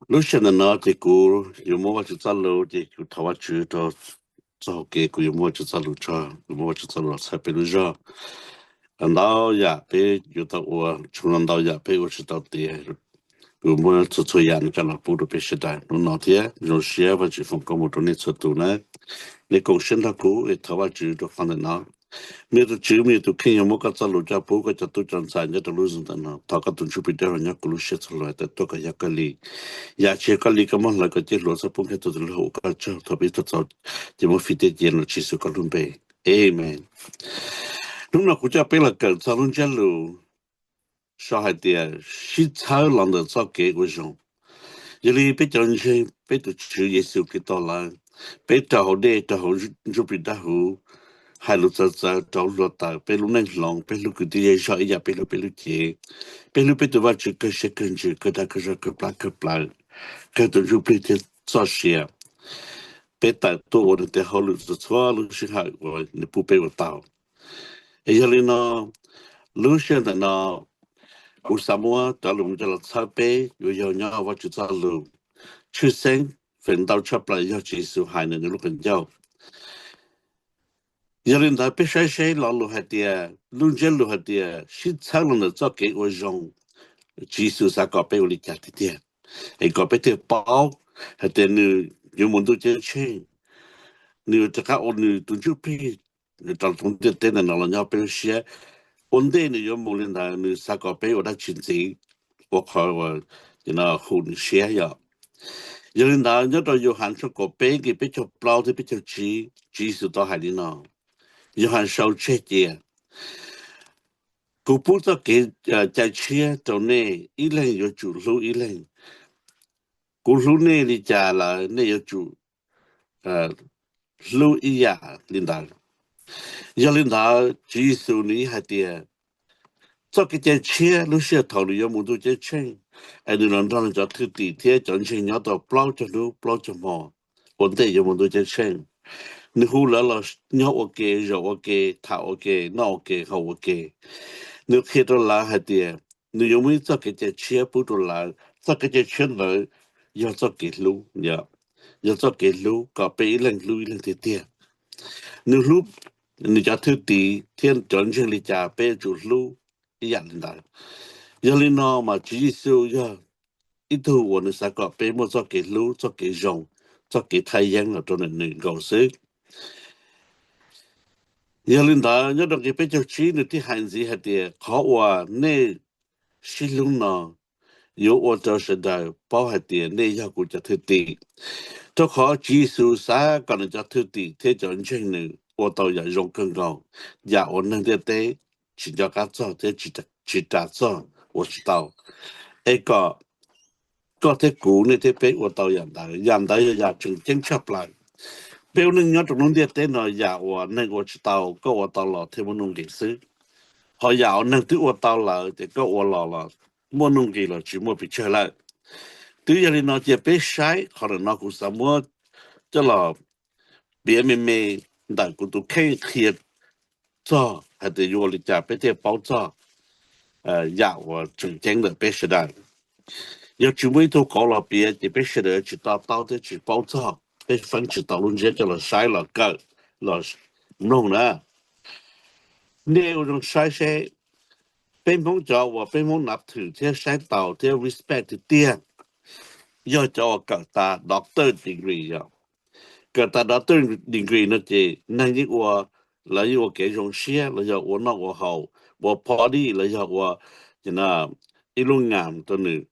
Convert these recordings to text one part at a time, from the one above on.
Lub sij hawm ntawm no ces kuv yuav muab Vajtswv txoj lus, ces kuv thov Vajtswv rau txoj hau kev kuv yuav muab Vajtswv txoj lus tso, kuv muab Vajtswv txoj lus los txhawb peb lub zog. Ntau yam peb yuav tau ua, tshua ntau yam peb ua tsis tau tiav. Kuv muab txhua txhua yam no coj los pub rau peb sawv daws hnub no thiab. Zoo siab Vajtswv foom koob hmoov rau nej txhua tus na. Nej koom siab nrog kuv es thov Vajtswv rau qhov ntawm no. Me tus Tswv, me tus Kheej, yog muab koj txoj lus coj pub koj cov tub cov ntxhais nyob rau lub zos ntawm no, thov koj tus Ntsuj Plig dawb huv nyob kuv lub siab txhua lub tawm tuaj kom yog koj li. Yam tsis yog koj li koj muab hlawv kom ciaj hluav txhob pub kiag tus twg lub hauv ua koj tsaug. Thov peb tuaj txog ces muab fij tej cia no Tswv Yexus koj lub npe. Amen. Hnub no kuv coj peb los kawm txog lub ntsiab lus sau hais tias sib txhawb los ntawm txoj kev ua zoo. Yog li peb cov ntseeg peb tus Tswv Yexus Khetos lawm, peb raug hauv dej raug hauv Ntsuj Plig dawb huv, hais lus txawv txawv rau hluav taws, peb lub neej hloov, peb hlub kwv tij zej zog ib yam peb hlub peb lub cev, peb hlub peb tus Vajtswv kawg siab kawg ntsws kawg dag kawg zog kawg plab kawg plaws, kawg tus ntsuj plig thiab txoj sia. Peb tawm tuaj ua nws tej hauj lwm txhua txhua lub sij hawm uas nws pub peb ua tau. Es yog li no, lub sij hawm ntawm no kuv xav muab cov lus no coj los txhawb peb yuav yog nyob Vajtswv txoj lus. Tshwj xeeb feem ntau tshaj plaws yog Tswv Yexus hais ntawm nws lub qhov ncauj. Yog li ntawd peb saib seb lo lus hais tias, lub ntsiab lus hais tias sib txhawb los ntawm txoj kev ua zoo, Tswv Yexus xav kom peb ua li cas tiag tiag, es kom peb thiaj paub hais tias nws yuav mus ntuj ceeb tsheej, nws yuav rov qab ua nws tus ntsuj plig rau lub ntiaj teb ntawm no los nyob peb lub siab. Ua ntej nws yuav mus li ntawd nws xav kom peb ua dab tsi ntxiv, ua qhov uas hu nws siab yom. Yog li ntawd nyob rau Yauhas tshooj kaum peb nqe peb caug plaub thiab peb caug tsib, Tswv Yexus tau hais li no, Yauhas sau tseg cia, kuv pub txoj kev cai tshiab rau nej, ib leeg yuav tsum hlub ib leeg. Kuv hlub nej li cas lawm nej yuav tsum hlub ib yam li ntawd. Yog li ntawd Tswv Yexus nws hais tias txoj kev cai tshiab lub sij hawm thaum nws yuav mus ntuj ceeb tsheej, es nws los nrog nws cov thwj tim thiab cov ntseeg nyob tau plaub caug hnub plaub caug hmo ua ntej yuav mus ntuj ceeb tsheej, nws hu lawv los nyob ua ke, zaum ua ke, tham ua ke, noj ua ke, haus ua ke. Nws qhia rau lawv hais tias nws yuav muaj ib txoj kev cai tshiab pub rau lawv. Txoj kev cai tshiab ntawd yog txoj kev hlub, yog txoj kev hlub kom peb ib leeg hlub ib leeg tiag tiag. Nws hlub nws cov thwj tim thiab cov ntseeg li cas peb yuav tsum hlub ib yam li ntawd. Yog li no mas Tswv Yexus yog ib tug uas nws xav kom peb muaj txoj kev hlub, txoj kev zoo, txoj kev thaj yeeb los rau nws nkaus xwb. Yog li ntawd nyob rau nqe peb caug tsib nws thiaj hais ntxiv hais tias qhov uas nej sib hlub no yuav ua rau sawv daws paub hais tias nej yog kuv cov thwj tim. Rau qhov Tswv Yexus xav kom nws cov thwj tim thiab cov ntseeg nws ua tau yam zoo kawg nkaus, yam uas neeg ntiaj teb tsis nco qab txog thiab tsis ras txog, ua tsis tau. Es kom koj thiab kuv, nej thiab peb ua tau yam ntawd, yam ntawd yog yam tseem ceeb tshaj plaws. Peb ua neej nyob rau lub ntiaj teb no yam uas neeg ua tsis tau koj ua tau los thiaj muaj nuj nqis xwb. Ho yam uas neeg twb ua tau lawm ces koj ua los los muaj nuj nqis los tsis muaj pes tsawg lawm. Twb yog li no cia peb saib qhov ntawm no kuv xav muab coj los piav me me ntawm kuv tus kheej qhia txog hais tias yuav ua li cas peb thiaj paub txog yam uas tseem ceeb ntawm peb sawv daws. Yog tsis muaj ib tug qauv los piav ces peb sawv daws tsis to taub thiab tsis paub txog, peb feeb tsis tau lub ntsiab coj los saib los kawm los mloog na. Nej ua zoo saib seb, peb Hmoob cov uas peb Hmoob nav thwm thiab saib taus thiab respect tiag tiag yog cov uas kawm tas doctor degree yom. Kawm tas doctor degree no ces neeg yeej ua, lawv yeej ua kev zoo siab los yog ua noj ua haus, ua party los yog ua ib lub ngam rau nws,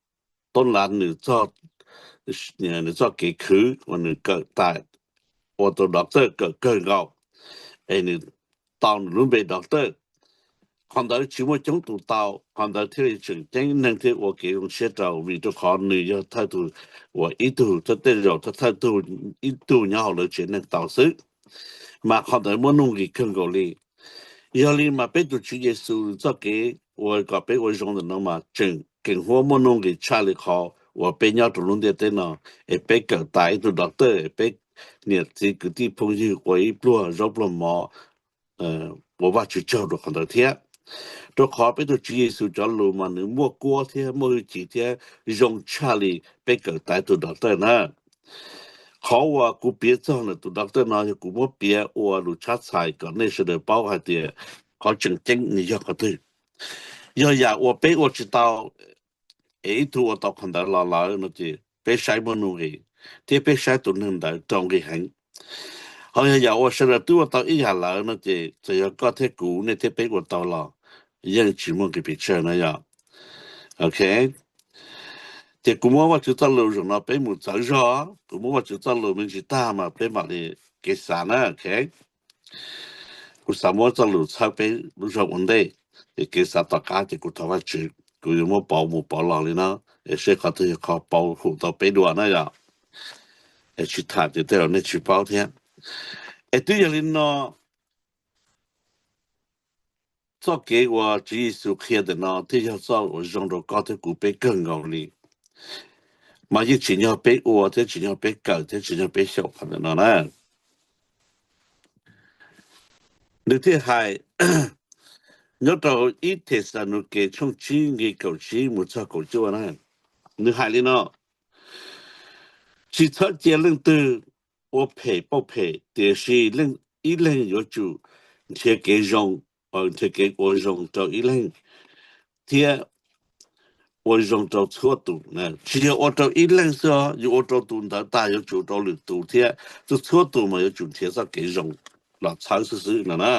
toob lav nws txoj kev khwv uas nws kawm tas, ua tau doctor kawm kawg nkaus, es nws tau nws lub npe doctor. Qhov ntawd tsis muaj coob tus tau, qhov ntawd thiaj li tseem ceeb, neeg thiaj ua kev zoo siab rau, vim rau qhov nws yog thawj tug uas ib tug thawj tej zaum thawj tug ib tug nyob hauv lawv tsev neeg tau xwb. Mas qhov ntawd muaj nuj nqis kawg nkaus li. Yog li mas peb tus Tswv Yexus txoj kev ua kom peb ua zoo ntawm no mas tseem keem huab muaj nuj nqis tshaj li qhov uas peb nyob rau lub ntiaj teb no, es peb kawm tas ib tug doctor, peb niam txiv kwv tij phooj ywg ua ib pluag zaub pluag mov ua Vajtswv tsaug rau qhov ntawd thiab. Rau qhov peb tus Tswv Yexus cov lus mas nws muaj kuab thiab muaj hwj chim thiab zoo tshaj li peb kawm tau tus doctor na. Qhov uas kuv piav txog ntawm tus doctor no yog kuv muab piav ua lus tshab txhais kom nej sawv daws paub hais tias qhov tseem ceeb nws yog qhov twg. Yog yam uas peb ua tsis tau, es ib tug ua tau qhov ntawd los lawm no ces peb saib muaj nuj nqis, thiab peb saib tus neeg ntawd raug nqis heev. Ho yog yam uas sawv daws twb ua tau ib yam lawm no ces txawm yog koj thiab kuv, nej thiab peb ua tau los yeej tsis muaj nqis pes tsawg na yom. Ok, ces kuv muab Vajtswv txoj lus zaum no peb mus txawv zog, kuv muab Vajtswv txoj lus me ntsis tag mas peb mam li kev xav na. Ok, kuv xav muab txoj lus txhawb peb lub zog ua ntej, ces kev xav tom qab ces kuv thov Vajtswv, kuv yuav muab pauv mus pauv los li no, es seb qhov twg yog qhov pauv hum tau peb dua na yom. Es tsis tham ces tej zaum nej tsis paub thiab. Es twb yog li no, txoj kev uas Tswv Yexus qhia ntawm no thiaj yog txoj uas zoo rau koj thiab kuv peb kawg nkaus li, mas yeej tsim nyog peb ua thiab tsim nyog peb kawm thiab tsim nyog peb xyaum qhov ntawm no na. Nws thiaj hais nyob rau ib Thexalaunikes tshooj tsib nqe kaum tsib mus txog kaum cuaj na, nws hais li no: Tsis txhob cia leej twg ua phem pauj phem, tiam sis ib leeg yuav tsum nrhiav kev zoo, nrhiav kev ua zoo rau ib leeg thiab ua zoo rau txhua tus. Tsis yog ua rau ib leeg xwb os, yuav ua rau tus ntawd tag yuav tsum rau lwm tus thiab, txhua txhua tus mas yuav tsum nrhiav txoj kev zoo los txhawb xwb xwb no na.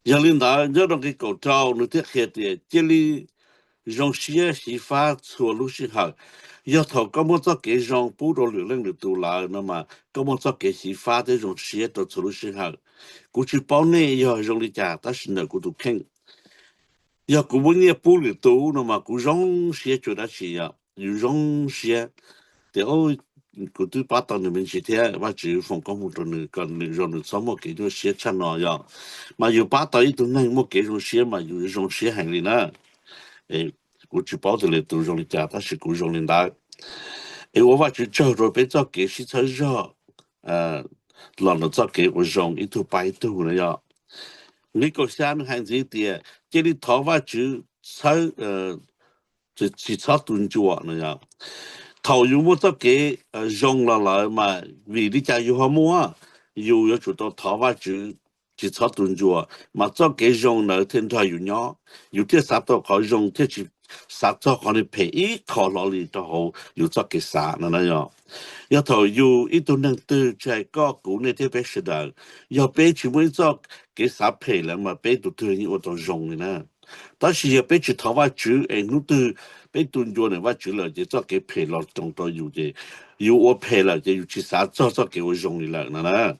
Yog li ntawd nyob rau nqe kaum rau nws thiaj qhia tias cia li zoo siab xyiv fab txhua lub sij hawm. Yog thaum koj muaj txoj kev zoo pub rau lwm leej lwm tus lawm no mas koj muaj txoj kev xyiv fab thiab zoo siab rau txhua lub sij hawm. Kuv tsis paub nej yog zoo li cas tab sis ntawm kuv tus kheej, yog kuv muab nyiaj pub lwm tus no mas kuv zoo siab tsuas dab tsi yom, yus zoo siab tias kuv twb pab tau nws me ntsis thiab Vajtswv foom koob hmoov rau nws kom nws zoo, nws txhob muaj kev nyuaj siab tshaj no yom. Mas yus pab tau ib tug neeg muaj kev zoo siab mas yus zoo siab heev li na. Kuv tsis paub tias lwm tus zoo li cas tab sis kuv zoo li ntawd. Es ua Vajtswv tsaug rau peb txoj kev sib txhawb zog los ntawm txoj kev ua zoo ib tug pab ib tug na yom. Nqe kaum xya nws hais ntxiv tias cia li thov Vajtswv txhawb, tsis txhob tu ncua no yom. Thaum yus muaj txoj kev zoo los lawm mas vim li cas yus ho muaj, yus yuav tsum tau thov Vajtswv tsis txhob tu ncua, mas txoj kev zoo ntawd thiaj nrog yus nyob, yus thiaj xav tau qhov zoo thiaj tsis xav txog qhov phem ib qho hlo li rau hauv yus txoj kev xav no na yom. Yog thaum yus ib tug neeg twg tsis hais koj kuv nej thiab peb sawv daws, yog peb tsis muaj ib txoj kev xav phem lawm mas peb tus twg yeej ua tau zoo li na. Tab sis yog peb tsis thov Vajtswv es hnub twg peb tu ncua ntawm Vajtswv lawm ces txoj kev phem los roos rau yus ces yus ua phem lawm ces yus tsis xav txog txoj kev ua zoo li lawm no na.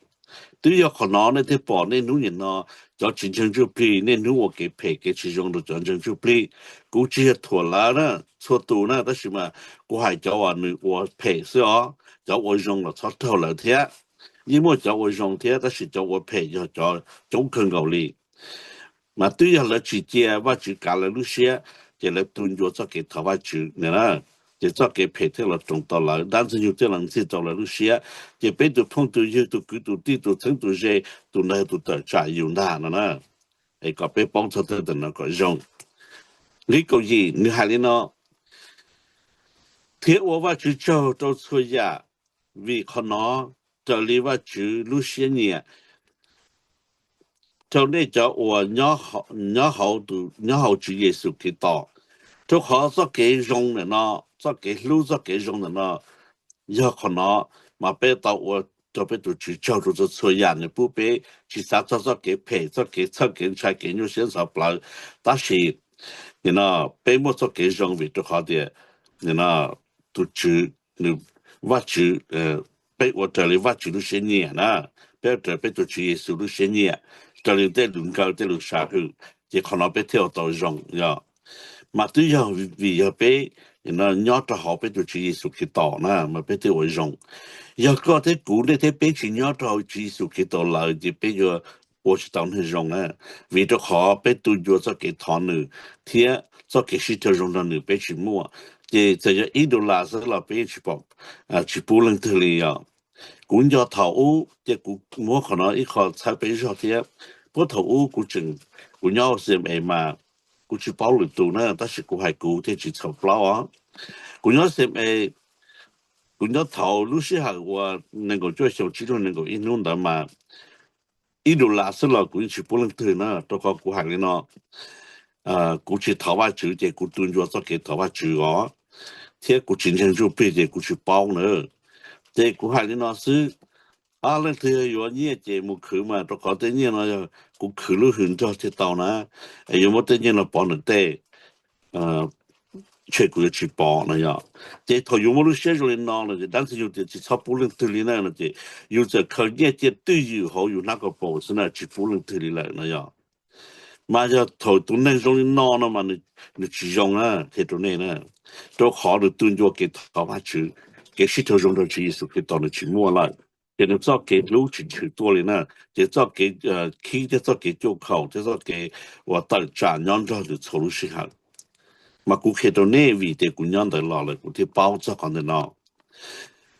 Twb yog qhov no nej thiaj pom niaj hnub niaj no cov tsis ntseeg ntsuj plig niaj hnub ua kev phem kev tsis zoo rau cov ntseeg ntsuj plig. Kuv tsis yog thuam lawv na, txhua tus na, tab sis mas kuv hais cov uas nws ua phem xwb os, cov ua zoo los txhob raug lawv thiab. Yeej muaj cov ua zoo thiab tab sis cov ua phem yog cov coob kawg nkaus li. Mas twb yog lawv tsis cia Vajtswv kav lawv lub siab, ces lawv tu ncua txoj kev thov Vajtswv na, ces txoj kev phem thiaj los roos tau lawv, dab ntxwg nyoog thiaj los ntxig rau lawv lub siab, ces peb tus phooj tus ywg tus kwv tus tij tus txheeb tus ze, tus ntawd tus tawm tsam yus ntag no na. Es kom peb paub txog tej teem no kom zoo. Nqe kaum yim nws hais li no: Thiab ua Vajtswv tsaug rau txhua yam, vim qhov no raws li Vajtswv lub siab nyiam rau nej cov uas nyob hauv, nyob hauv Tswv Yexus Khetos. Rau qhov txoj kev zoo ntawm no, txoj kev hlub txoj kev zoo ntawm no, yog qhov no mas peb tau ua rau peb tus Tswv tsaug rau txhua txhua yam nws pub peb, tsis xav txog txoj kev phem, txoj kev txhawj kev ntshai kev nyuaj siab ntxhov plawv, tab sis peb muaj txoj kev zoo vim rau qhov tias tus Tswv, nws, Vajtswv, peb ua raws li Vajtswv lub siab nyiam na, peb ua raws peb tus Tswv Yexus lub siab nyiam, raws li tej lus nkawd tej lus sam hwm, ces qhov no peb thiaj ua tau zoo yom. Mas twb yog vim yog peb nyob rau hauv peb tus Tswv Yexus Khetos na mas peb thiaj ua zoo. Yog koj thiab kuv nej thiab peb tsis nyob rau hauv Tswv Yexus Khetos lawm ces peb yuav ua tsis tau neeg zoo na, vim rau qhov peb tu ncua txoj kev thov nws thiab txoj kev sib raug zoo nrog nws peb tsis muaj. Ces txawm yog ib dollar xwb los peb yeej tsis pub leej twg li os. Kuv nco thaum ub ces kuv muab qhov no ib qho txhawb peb zog thiab, puag thaum ub kuv tseem, kuv nyob C M A mas kuv tsis paub lwm tus na, tab sis kuv hais kuv thiaj tsis txhaum plaub os. Kuv nyob C M A, kuv nyob thaum lub sij hawm uas nees nkaum cuaj xyoo tsib caug nees nkaum ib hnub ntawd mas ib dollar xwb los kuv yeej tsis pub leej twg na, rau qhov kuv hais li no, kuv tsis thov Vajtswv ces kuv tu ncua txoj kev thov Vajtswv os, thiab kuv tsis ntseeg ntsuj plig ces kuv tsis paub na. Ces kuv hais li no xwb, leej twg yuav nyiaj ces mus khwv mas, rau qhov tej nyiaj no yog kuv khwv lub hws nrog thiaj tau na, es yuav muab tej nyiaj no pov ntawm tej, tshem kuv yuav tsis pov no yog. Ces thaum yus muaj lub siab zoo li no lawm ces dab ntxwg nyoog tias tsis txhob pub leej twg li na no ces yus txawm khaws nyiaj cia twj ywm hauv yus hnab ko paus xwb na, tsis pub leej twg li lawm no yog. Mas yog thaum tus neeg zoo li no no mas nws tsis zoo na, qhia rau nej na, rau qhov nws tu ncua kev thov Vajtswv, kev sib raug zoo nrog Tswv Yexus Khetos nws tsis muaj lawm, ces nws txoj kev hlub tsis tshwm tuaj li na, ces txoj kev khib thiab txoj kev cuaj khaum thiab txoj kev uas tawm tsam nyob nrog nws txhua lub sij hawm. Mas kuv qhia rau nej vim tias kuv nyob ntawd los lawm kuv thiaj paub txog qhov ntawm no.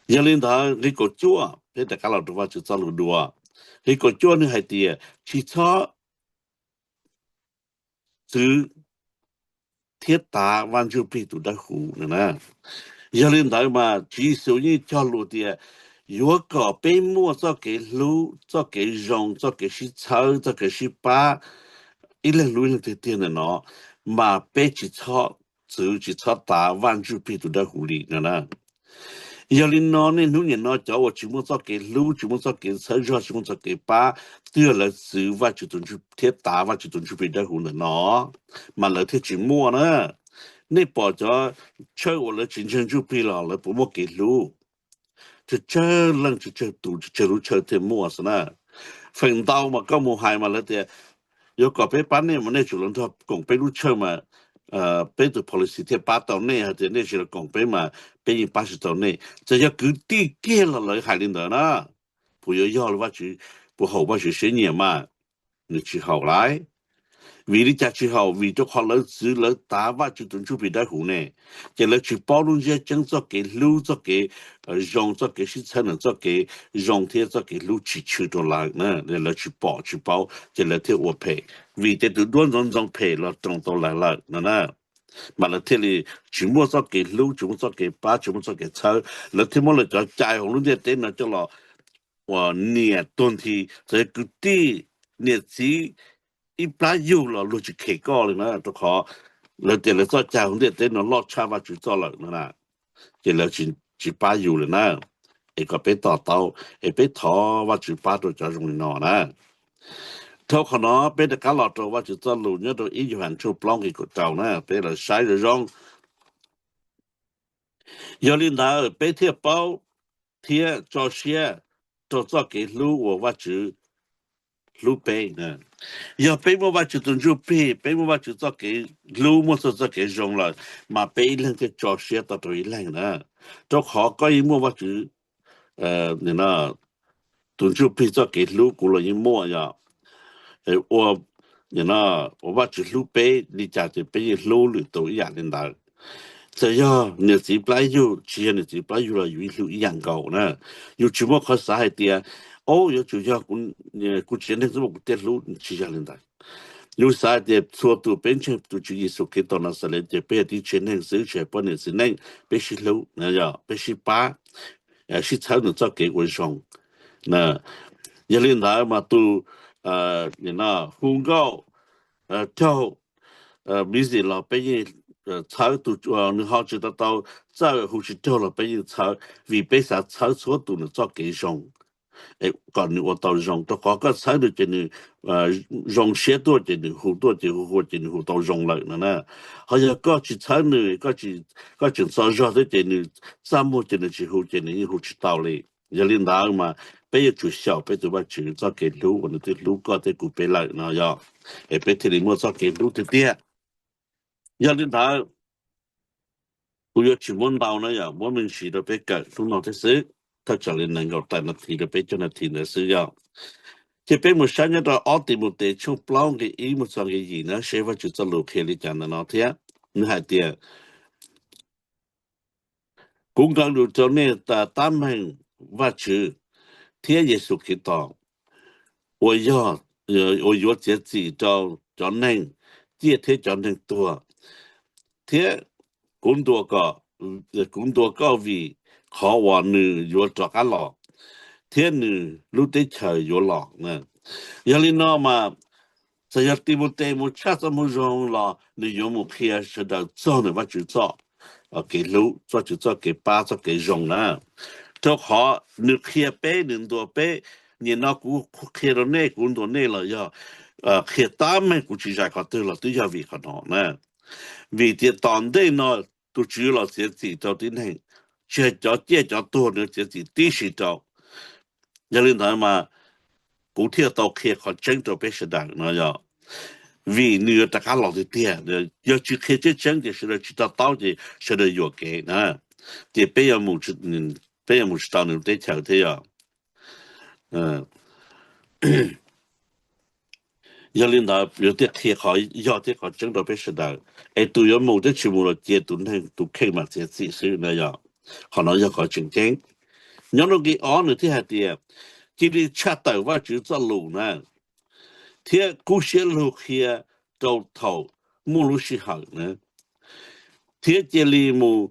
Yog li ntawd nqe kaum cuaj peb rov qab los rau Vajtswv txoj lus dua. Nqe kaum cuaj nws hais tias tsis txhob txwv thiab tav Vaj Ntsuj Plig tus Dawb Huv no na. Yog li ntawd mas Tswv Yexus yeej cog lus tias yuav kom peb muaj txoj kev hlub, txoj kev zoo, txoj kev sib txhawb, txoj kev sib pab ib leeg hlub ib leeg tiag tiag ntawm no, mas peb tsis txhob txwv tsis txhob tav Vaj Ntsuj Plig tus Dawb Huv li no na. Yog li no niaj hnub nim no cov uas tsis muaj txoj kev hlub, tsis muaj txoj kev txhawb zog, tsis muaj txoj kev pab, twb yog lawv txwv Vajtswv tus Ntsuj, thiab tav Vajtswv tus Ntsuj Plig Dawb Huv ntawm no, mas lawv thiaj tsis muaj na. Nej pom cov tshawj uas lawv tsis ntseeg Ntsuj Plig los lawv puas muaj kev hlub? Tsawg tsawg leej, tsawg tsawg tus, tsawg tsawg lub tshawj thiaj muaj xwb na. Feem ntau mas koj mus hais mas lawv tias yuav kom peb pab nej mas nej tsum los nrog koom peb lub tshawj mas peb tus policy thiaj pab tau nej, hos tias nej tsis los koom peb mas peb yeej pab tsis tau nej. Txawm yog kwv tij kiag los lawv hais li ntawd na, puas yuav yog li Vajtswv, puas haum Vajtswv siab nyiam mas? Nws tsis haum lauj. Vim li cas tsis haum? Vim rau qhov lawv txwv lawv tav Vajtswv tus Ntsuj Plig Dawb Huv ne, ces lawv tsis paub lub ntsiab tseeb txoj kev hlub, txoj kev zoo, txoj kev sib txhawb na, txoj kev zoo thiab txoj kev hlub tsis tshwm rau lawv na, lawv tsis pom tsis paub ces lawv thiaj ua phem. Vim ces tus duab ntxoov ntxoo phem los roos tau lawv lawm no na, mas lawv thiaj li tsis muaj txoj kev hlub, tsis muaj txoj kev pab, tsis muaj txoj kev txhawb, lawv thiaj muab lawv cov cai hauv lub ntiaj teb no coj los uas niam tuag nthi, txawm yog kwv tij niam txiv ib plab yug los luag tsis khem koj li na, rau qhov lawv tias lawv txoj cai hauv ntiaj teb no loj tshaj Vajtswv txoj lawm no na, ces lawv tsis pab yus lawm na. Es kom peb to taub es peb thov Vajtswv pab rau cov zoo li no na. Dhau qhov no peb rov qab los rau Vajtswv txoj lus nyob rau ib Yauhas tshooj plaub nqe kaum rau na, peb los saib zoo zoo. Yog li ntawd peb thiaj paub thiab tso siab rau txoj kev hlub uas Vajtswv hlub peb. Yog peb muaj Vajtswv tus Ntsuj Plig, peb muaj Vajtswv txoj kev hlub, muaj txoj, txoj kev zoo lawm, mas peb ib leeg thiaj tso siab tau rau ib leeg na. Rau qhov koj yeej muaj Vajtswv tus Ntsuj Plig txoj kev hlub, kuv los yeej muaj yom. Ua, ua Vajtswv hlub peb li cas ces peb yeej hlub lwm tus ib yam li ntawd. Txawm yog niam txiv plab yug, tsis yog niam txiv plab yug los yus yeej hlub ib yam nkaus na. Yus tsis muaj qhov xav hais tias, o, yuav tsum yog kuv tsev neeg xwb mas kuv thiaj hlub, tsis yog li ntawd. Yus xav hais tias txhua tus peb ntseeg tus Tswv Yexus Khetos Naxales ces peb yog tib tsev neeg xwb, tsis hais poj niam txiv neej, peb sib hlub, peb sib pab, sib txhawb nws txoj kev ua zoo. Yog li ntawd mas tus hu nkauj raug busy los peb yeej txhawb, tus nws ho tsis tau tau txawj hu tsis raug los peb yeej txhawb, vim peb xav txhawb txhua tus nws txoj kev zoo, kom nws ua tau zoo. Rau qhov koj txhawb nws ces nws zoo siab tuaj ces nws hu tuaj, ces hu hu ces nws hu tau zoo lawm no na. Ho yog koj tsis txhawb nws, koj tseem txo zog xwb ces nws txaj muag ces nws tsis hu ces nws yeej hu tsis tau li. Yog li ntawd mas peb yuav tsum xyaum peb tus Vajtswv txoj kev hlub uas nws twb hlub koj thiab kuv peb lawm no yog, es peb thiaj li muaj txoj kev hlub tiag tiag. Yog li ntawd, kuv yuav tsis muab ntau na yom, muab me ntsis rau peb kawm hnub no thiab xwb, thaj tsam li nees nkaum tawm nas this rau peb caug nas this ntawd xwb yom. Ces peb mus saib nyob rau ob Timautes tshooj plaub nqe ib mus txog nqe yim na, seb Vajtswv txoj lus qhia li cas ntawm no thiab. Nws hais tias, kuv nkaug lus rau nej tab meeg Vajtswv thiab Yexus Khetos uas yog uas yuav txiav txim rau cov neeg ciaj thiab cov neeg tuag, thiab kuv ntuas kom, kuv ntuas koj vim qhov uas nws yuav rov qab los, thiab nws lub teb chaws yuav los. Yog li no mas, txawm yog Timautes mus tshaj txoj moo zoo los nws yuav mus qhia sawv daws txog ntawm Vajtswv txoj kev hlub, txoj Vajtswv txoj kev pab, txoj kev zoo na. Rau qhov nws qhia peb, nws ntuas peb, nim no kuv qhia rau nej, kuv ntuas nej los yog qhia tab meeg, kuv tsis zais qhov twg los twb yog vim qhov no na. Vim tias tom ntej no tus Tswv los txiav txim rau tib neeg, tsis hais cov ciaj cov tuag, nws txiav txim tib si rau. Yog li ntawd mas kuv thiaj tau qhia qhov tseeb rau peb sawv daws no yog vim nws yuav rov qab los tiag tiag. Yog tsis qhia tseeb tseeb ces sawv daws tsis to taub ces sawv daws yuam kev na, ces peb yuav mus tsis tau nws teb chaws thiab yog. Yog li ntawd yuav thiaj qhia qhov yog thiab qhov tseeb rau peb sawv daws, es tus yuav mus thiab tsis mus los cia tus neeg tus kheej mam txiav txim xwb na yog. Qhov no yog qhov tseem ceeb. Nyob rau nqe ob nws thiaj hais tias, cia li tshaj tawm Vajtswv txoj lus na, thiab kub siab lug qhia rau thaum muaj lub sij hawm na, thiab cia li mus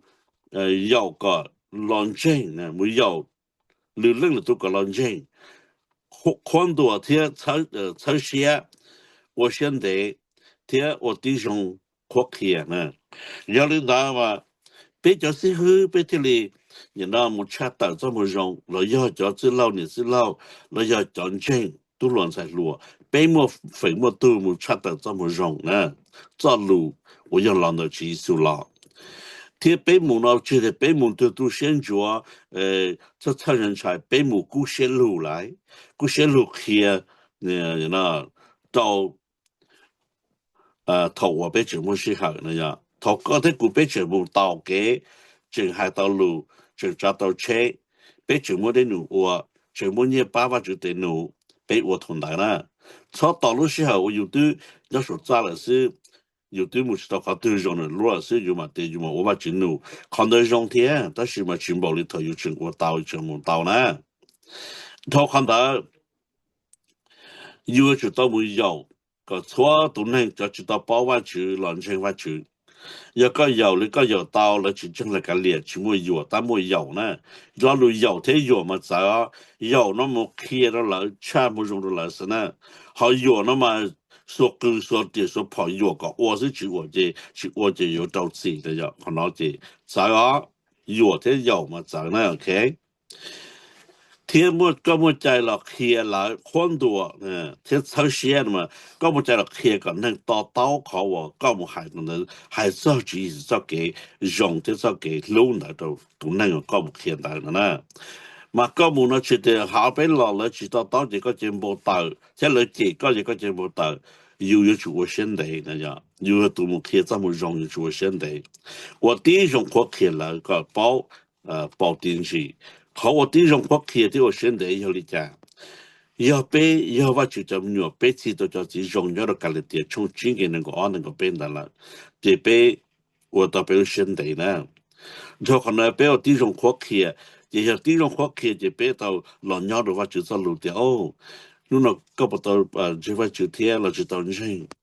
yaum kom los ntseeg, mus yaum lwm leej lwm tus kom los ntseeg, qhuab ntuas thiab txhawb siab, ua siab ntev, thiab ua tib zoo qhuab qhia. Yog li ntawd mas peb cov xib hwb peb thiaj li nim no mus tshaj tawm txoj moo zoo, los yog cov txwj laug niam txwj laug, los yog cov ntseeg tub hluas ntxhais hluas, peb muaj feem muaj tug mus tshaj tawm txoj moo zoo na, txoj lus uas yog los ntawm Tswv Yexus los. Thiab peb mus no tsis tias peb mus tu tu siab ntsuav, txhawj txhawj ntshai ntshai, peb mus kub siab lug lawm, kub siab lug qhia rau thaum uas peb tseem muaj sij hawm no yog thaum koj thiab kuv peb tseem mus taus kev, tseem hais tau lus, tseem tsav tau tsheb, peb tseem muaj dej num ua, tseem muaj nyiaj pab Vajtswv tes num, peb ua thaum ntawd na. Txhob tos lub sij hawm uas yus twb nyob saum txaj lawm xwb, yus twb mus tsis tau qhov twg zoo lawm xwb yus mam tias yus mam ua Vajtswv num. Qhov ntawd zoo thiab, tab sis mas tsis npaum li thaum yus tseem ua tau, yus tseem mus tau na. Dhau qhov ntawd, yus yuav tsum tau mus yaum kom txhua tus neeg cov tsis tau paub Vajtswv los ntseeg Vajtswv. Yog koj yaum li koj yaum tau, lawv tsis ntseeg lawv kav liam, tsis muaj yaum, tab muaj yaum na. Lo lus yaum thiab yuam mas txawv os. Yaum no mus qhia rau lawv, tshaj moo zoo rau lawv xwb na. Ho yuam no mas xuas qws xuas riam xuas phom yuam kom ua xwb, tsis ua ces, tsis ua ces yuav rau txim. Qhov no ces txawv os. Yuam thiab yaum mas txawv na, ok. Thiab koj muaj cai los qhia lawv, qhuab ntuas thiab txhawb siab no mas koj muaj cai los qhia kom neeg to taub qhov uas koj mus hais ntawd, hais txog Tswv Yexus txoj kev zoo thiab txoj kev hlub ntawd rau tus neeg uas koj mus qhia ntawd no na. Mas koj mus no tsis tias hauv peb los lawv tsis to taub ces koj cia npau taws, thiab lawv cem koj ces koj cia npau taws. Yus yuav tsum ua siab ntev na yog, yus yog tus mus qhia txoj moo zoo, yuav tsum ua siab ntev, ua tib zoo qhuab qhia lawv kom paub, paus ti ntsis. Qhov ua tib zoo qhuab qhia thiab ua siab ntev yog li cas? Yog peb yog Vajtswv cov me nyuam, peb txhij tau cov txiv zoo nyob rau Kalatias tshooj tsib nqe nees nkaum ob nees nkaum peb ntawd lawm, ces peb ua tau peb lub siab ntev na. Dhau qhov no peb ua tib zoo qhuab qhia, ces yog tib zoo qhuab qhia ces peb tau los nyob rau Vajtswv txoj lus tias, o, hnub no koj puas tau ntseeg Vajtswv thiab los tsis tau ntseeg?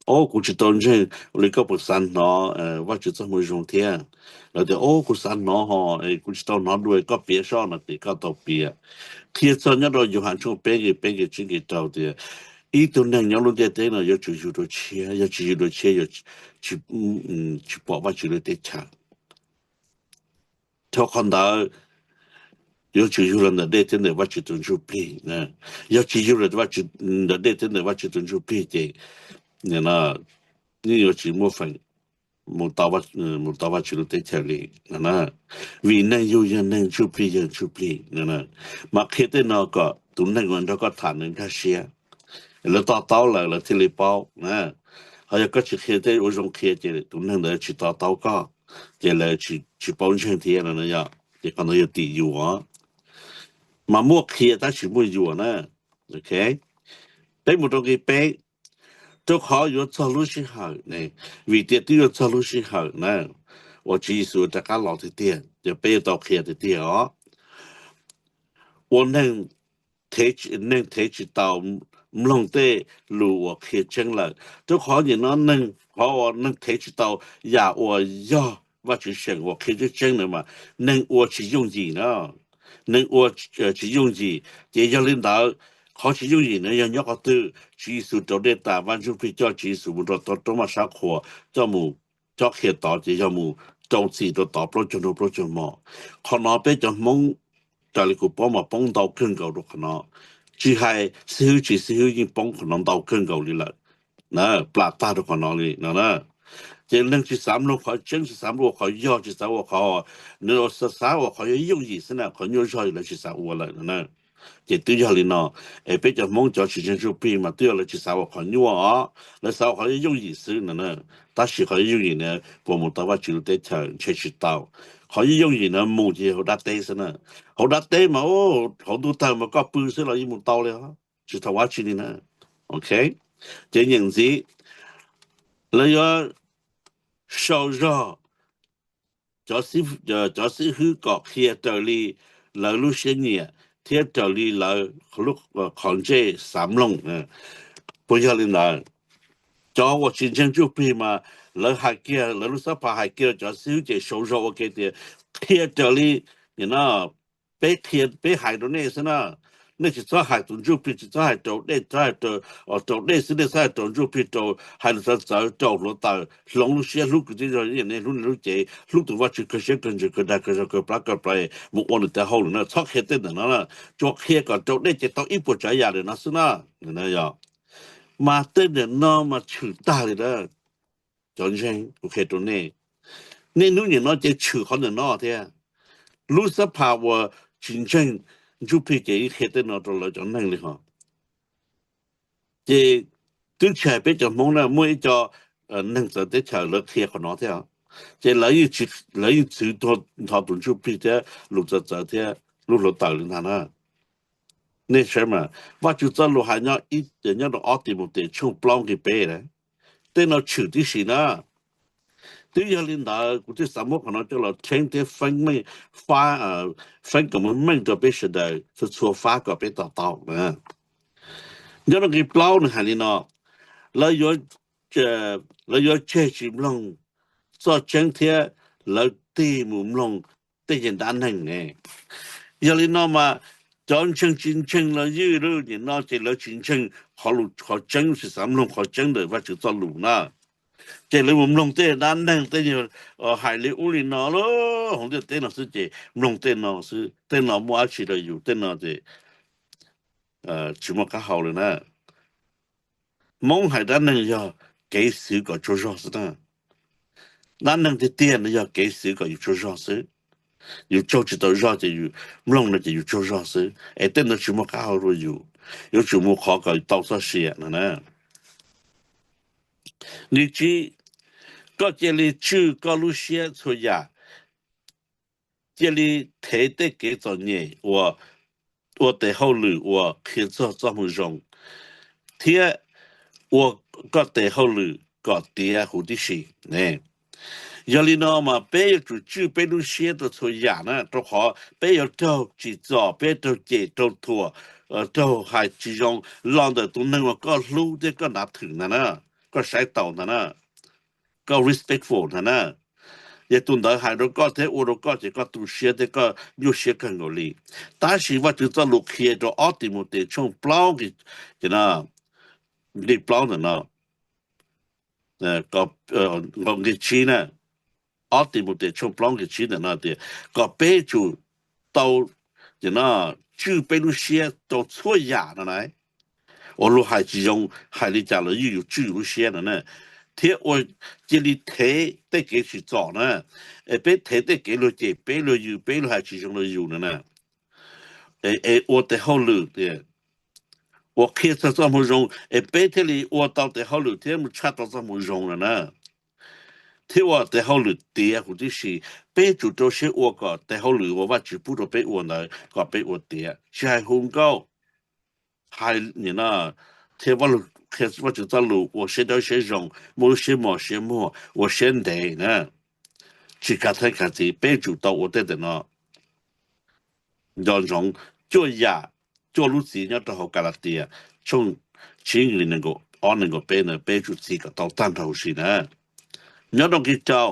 O, kuv tsis tau ntseeg, ua li koj puas xav hnov Vajtswv txoj moo zoo thiab? Lawv tias, o, kuv xav hnov ho, kuv tsis tau hnov dua, koj piav soj no ces koj tau piav. Qhia txog nyob rau Yauhas tshooj peb nqe peb nqe tsib nqe rau tias, ib tug neeg nyob lub ntiaj teb no yuav tsum yug dua tshiab, yog tsis yug dua tshiab yuav tsis pom Vajtswv lub teb chaws. Dhau qhov ntawd, yuav tsum yug los ntawm dej thiab ntawm Vajtswv tus Ntsuj Plig. Yog tsis yug los ntawm dej thiab ntawm Vajtswv tus Ntsuj Plig ces yeej yuav tsis muaj feem mus tau Vajtswv lub teb chaws li. Vim neeg yug yog neeg, Ntsuj Plig yog Ntsuj Plig. Mas qhia tej no kom tus neeg uas nrog koj tham nws nkag siab, lawv to taub lawm lawv thiaj li paub. Ho yog koj tsis qhia tej ua zoo qhia ces tus neeg ntawd tsis to taub koj, ces lawv tsis paub ntseeg thiab no yog, ces qhov ntawd yog tim yuam. Mas muaj qhia tab sis muaj yuam na. Peb mus rau nqe peb, rau qhov yuav txog lub sij hawm ne, vim tias twb yuav txog lub sij hawm na, uas Tswv Yexus rov qab los tiag tiag, ces peb yuav tau qhia tiag tiag os. Ua neeg, neeg thev tsis tau mloog tej lus uas qhia tseeb lawm. Rau qhov nim no neeg, qhov uas neeg thev tsis tau yam uas yog Vajtswv seem uas qhia tseeb tseeb na mas neeg ua tsis yooj yim na. Neeg ua tsis yooj yim, ces yog li ntawd, qhov tsis yooj yim na yog nyob qhov twg? Tswv Yexus raug dej tas, Vaj Ntsuj Plig coj Tswv Yexus mus rau tom roob Maj Sab Qhua, coj mus cob qhia tod, ces yog mus rau txim rau tod plaub caug hnub plaub caug hmo. Qhov no peb cov Hmoob, raws li kuv paub mas poob ntau kawg nkaus rau qhov no. Tsis hais xib hwb tsis xib hwb yeej poob qhov no ntau kawg nkaus li lawm, plam tag rau qhov no li no na. Ces neeg tsis xav mloog qhov tseeb, tsis xav ua qhov yog, tsis xav ua qhov, nws xav ua qhov yooj yim xwb na, qhov nyuaj zog lawv tsis xav ua lawm no na. Ces twb yog li no, es peb cov Hmoob cov tsis ntseeg Ntsuj Plig mas twb yog lawv tsis xav ua qhov nyuaj os, lawv xav ua qhov yooj yim xwb no na. Tab sis qhov yooj yim na puas mus tau Vajtswv lub teb chaws? Ntshe tsis tau. Qhov yooj yim na mus ces hauv dab teb xwb na. Hauv dab teb mas, hauv ntuj tawg mas koj pw xwb los yeej mus tau li os, tsis tau ua tsi li na. Ok, ces nyeem ntxiv, lawv yuav sau zog cov xib hwb kom qhia raws li lawv lub siab nyiam thiab raws li lawv qhov ntsej xav mloog. Puas yog li ntawd? Cov uas tsis ntseeg Ntsuj Plig mas lawv hais kiag, lawv lub xab phas hais kiag rau cov xib hwb ces sau zog ua ke tias, qhia raws li no, peb qhia, peb hais rau nej xwb na. Nej tsis txhob hais tus Ntsuj Plig, tsis txhob hais rau dej, txhob hais rau, rau dej xwb, nej txhob hais rau Ntsuj Plig, rau hais lus txawv txawv rau hluav taws, hloov lub siab hlub kwv tij, nej hlub nej lub cev, hlub tus Vajtswv kawg siab kawg ntsws kawg dag kawg zog kawg plab kawg plawv, mus ua nws tej hauj lwm na, txhob qhia tej ntawm no na. Tsuas qhia kom rau dej ces tau ib puas tsav yam ntawm no xwb na. Mas tej ntawm no mas tshwm tag li na. Cov ntseeg, kuv qhia rau nej, niaj hnub nim no ces tshwm qhov ntawm no thiab. Lub xab phas uas tsis ntseeg Ntsuj Plig ces yeej qhia tej no rau lawv cov neeg li hos. Ces twb tsis hais peb cov Hmoob na, muaj ib co neeg txawv teb chaws lawv qhia qhov no thiab. Ces lawv yeej txwv nrho tus Ntsuj Plig thiab lus txawv txawv thiab lub hluav taws li ntag na. Nej saib mas, Vajtswv txoj lus hais nyob rau ob Timautes tshooj plaub nqe peb na, tej no tshwm tib si na. Twb yog li ntawd kuv thiaj xav muab qhov no coj los theeb thiab feeb meej, feeb kom muaj meej rau peb sawv daws txhua txhua fab kom peb to taub na. Nyob rau nqe plaub nws hais li no, lawv yuav tseg tsis mloog txoj tseeb thiab lawv tig mus mloog tej yam dab neeg ne. Yog li no mas cov ntseeg tsis ntseeg los ywj lub nim no ces lawv tsis ntseeg qhov tseeb, tsis xav mloog qhov tseeb ntawm Vajtswv txoj lus na. Ces lawv mus mloog tej dab neeg, tej hais li ub li no lub hauv ntiaj teb no xwb, ces mloog tej no xwb, tej no muaj dab tsi rau yus, tej no ces tsis muaj qab hau li na. Hmoob hais dab neeg yog kev xwv kom tsaug zog xwb na. Dab neeg tiag tiag no yog kev xwv kom yus tsaug zog xwb. Yus tsaug tsis tau zog ces yus mloog no ces yus tsaug zog xwb, es tej ntawd tsis muaj qab hau rau yus. Yuav tsum mus qhov kom tau txoj sia no na. Nqe tsib, koj cia li tswj koj lub siab txhua yam, cia li thev tej kev txom nyem uas ua tes hauj lwm uas qhia txog txoj moo zoo, thiab ua koj tes hauj lwm kom tiav huv tib si. Yog li no mas peb yuav tsum tswj peb lub siab rau txhua yam na, rau qhov peb yuav raug tsim txom, peb raug cem raug thuam, raug hais tsis zoo los ntawm tus neeg uas koj hlub thiab koj ntav thwm ntag na, koj saib taus ntag na, koj respectful ntag na. Yog tus ntawd hais rau koj thiab ua rau koj ces koj tu siab thiab koj nyuaj siab kawg nkaus li. Tab sis Vajtswv txoj lus qhia rau ob Timautes tshooj plaub, nqe plaub ntawm no, nqe tsib na, ob Timautes tshooj plaub nqe tsib ntawm no tias kom peb tsum tau, no, tswj peb lub siab rau txhua yam no na. Ua luag hais tsis zoo, hais li cas los yeej yuav tswj yus lub siab no na, thiab ua, cia li thev tej kev tsim txom na, es peb thev tej kev luag cem peb, luag yws peb, luag hais tsis zoo rau yus no na. Es ua tes hauj lwm tias, ua qhia txog txoj moo zoo es peb thiaj li ua tau tes hauj lwm thiab mus tshaj tau txoj moo zoo no na. Thiab ua tes hauj lwm tiav huv tib si, peb tsum rau siab ua kom tes hauj lwm uas Vajtswv pub rau peb ua ntawd kom peb ua tiav, tsis hais hu nkauj, hais, thiab Vajtswv txoj lus, ua siab dawb siab zoo, muaj lub siab mos siab muag, ua siab ntev na. Tsis kav theeb kav txiv, peb tsum tau ua tej ntawm no. Nco ntsoov cuaj yam, cuaj lub txiv nyob rau hauv Kalatias tshooj tsib nqe ob nees nkaum peb ntawd peb tsum txi kom tau tag nrho huv si na. Nyob rau nqe rau,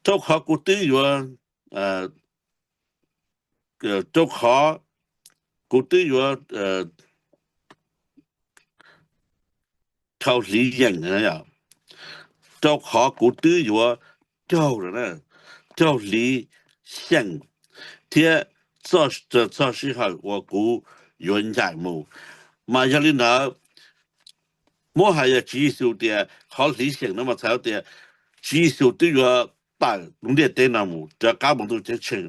rau qhov kuv twb yuav, rau qhov kuv twb yuav dhau hliv yeem, rau qhov kuv twb yuav raug, raug hliv xyeem thiab txog sij hawm uas kuv yuav ncaim mus. Mas yog li ntawd, muab hais yog Tswv Yexus tias qhov hliv xyeem no mas txhais tias Tswv Yexus twb yuav tawm lub ntiaj teb no mus rov qab mus ntuj ceeb tsheej.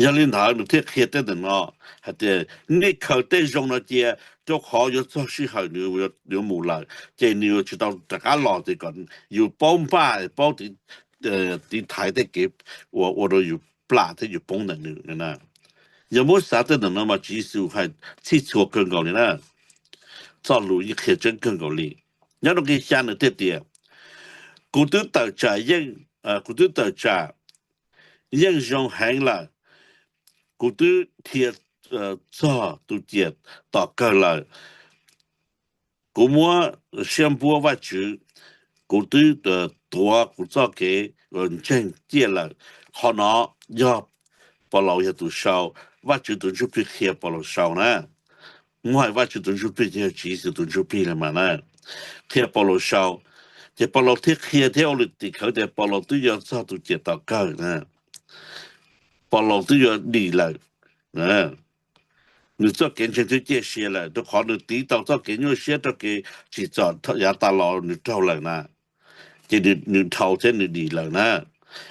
Yog li ntawd nws thiaj qhia tej ntawm no hais tias nej khaws tej zoo no cia, rau qhov yuav txog sij hawm nws yuav mus lawm ces nws yuav tsis tau rov qab los, ces kom yus paub npaj, paub tiv thaiv tej kev uas ua rau yus plam thiab yus poob ntawm nws. Yog muab xav tej ntawm no mas Tswv Yexus hais txhij txhua kawg nkaus li na. Txoj lus yeej qhia tseeb kawg nkaus li. Nyob rau nqe xya nws thiaj tias, kuv twb tawm tsam yeej, kuv twb tawm tsam yeej zoo heev lawm, kuv twb dhia txog tus ciam tom kawg lawm. Kuv muab siab npuab Vajtswv, kuv twb tuav kuv txoj kev ntseeg ciaj lawm. Qhov no yog Paulus yog tus sau, Vajtswv tus Ntsuj Plig qhia Paulus sau na. Muab hais Vajtswv tus Ntsuj Plig ces yog Tswv Yexus tus Ntsuj Plig los mas na, qhia Paulus sau. Ces Paulus thiaj qhia thiab ua lwm tim khawv tias Paulus twb yuav txog tus ciam tom kawg na. Paulus twb yuav dim lawm. Nws txoj kev ntseeg twb ciaj sia lawm, rau qhov nws tiv tau txoj kev nyuaj siab rau kev tsim txom yav tas los nws raug lawm na. Ces nws dhau thiab nws dim lawm na.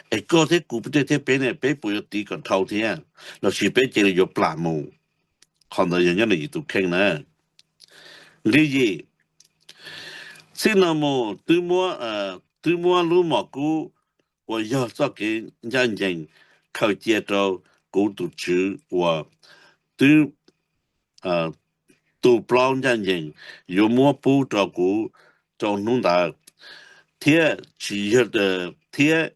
Es koj thiab kuv tej thiab peb ne, peb puas yuav tiv kom dhau thiab, los sis peb cia li yuav plam mus? Qhov ntawd yog nyob ntawm yus tus kheej na. Nqe yim, txij no mus twb muab, twb muab lub mom kub uas yog txoj kev ncaj ncees khaws cia rau kuv tus Tswv uas twb tu plaub ncaj ncees yuav muab pub rau kuv rau hnub ntawd, thiab tsis yog, thiab